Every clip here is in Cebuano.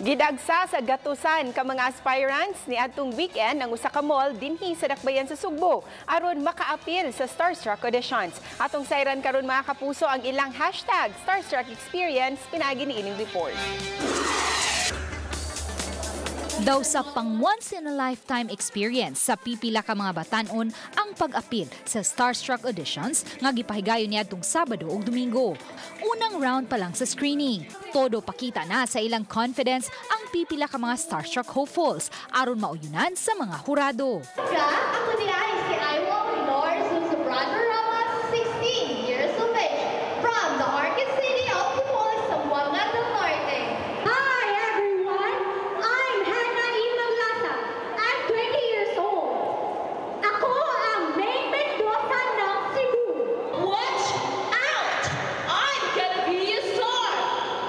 Gidagsa sa gatusan ka mga aspirants ni adtong weekend ang usa ka mall dinhi sa Dakbayan sa Sugbo aron makaapil sa Starstruck auditions. Atong sayran karon, mga kapuso, ang ilang #StarstruckExperience pinaagi ni ining report. Daw sa pang once in a lifetime experience sa pipila ka mga batanon ang pag-apil sa Starstruck auditions nga gipahigayon niadtong Sabado ug Domingo. Unang round pa lang sa screening, todo pakita na sa ilang confidence ang pipila ka mga Starstruck hopefuls aron mauyunan sa mga hurado. Ka, ako di ay si Iwal Minor Susubrado Ramos, 16 years of age, from the Orchid City of Timog, Zamboanga del Norte. Hi everyone! I'm Hannah E. Maglasa. I'm 20 years old. Ako ang Maine Mendoza ng Cebu. Watch out! I'm gonna be a star!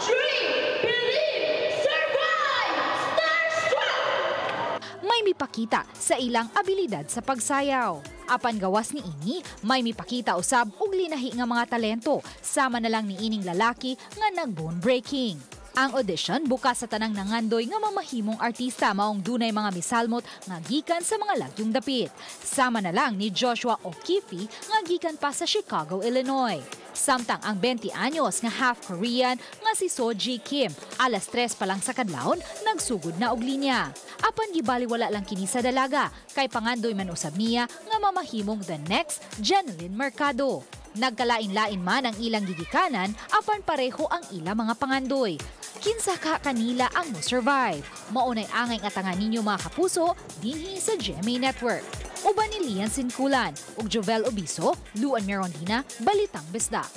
Dream, believe, survive! Starstruck! May mipakita sa ilang abilidad sa pagsayaw. Apan gawas ni ini, may mipakita usab og linahi nga mga talento, sama na lang ni ining lalaki nga nag-bone breaking. Ang audition bukas sa tanang nangandoy nga mamahimong artista, maong dunay mga misalmot nga gikan sa mga lagyong dapit. Sama na lang ni Joshua O'Keefe nga gikan pa sa Chicago, Illinois. Samtang ang 20 anyos nga half Korean nga si Soji Kim, alas 3 pa lang sa kadlawon, nagsugod na og linya. Apan gibaliwala lang kini sa dalaga, kay pangandoy man usab niya nga mamahimong the next Jennylyn Mercado. Nagkalain-lain man ang ilang gigikanan, apan pareho ang ilang mga pangandoy. Kinsa ka kanila ang mo survive? Maunay angay nga tanga ninyo, mga kapuso, dinhi sa GMA Network. Uban ni Lian Sinkulan ug Jovel Obiso, Luan Mirondina, Balitang Bisdak.